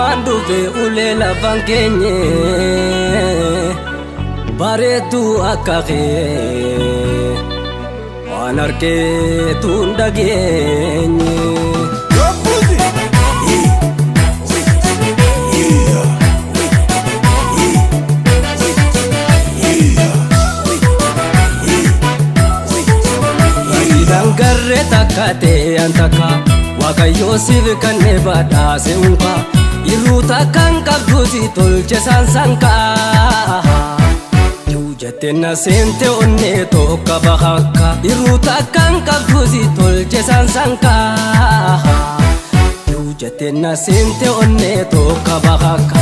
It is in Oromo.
Eessumaan dhufe ulee lafaan keenye bareedduu akka kee waan argeetu hin dhageenye. Dangarree takka ta'e an takka Waaqayyoo siif kannee badhaase unka Yeroo takkaan qabdu si tolche saansankaa. Jettee na seente onnee tokko bakakka Yeroo takkaan qabdu si tolche saansankaa. Jettee na seente onnee tokko bakakka.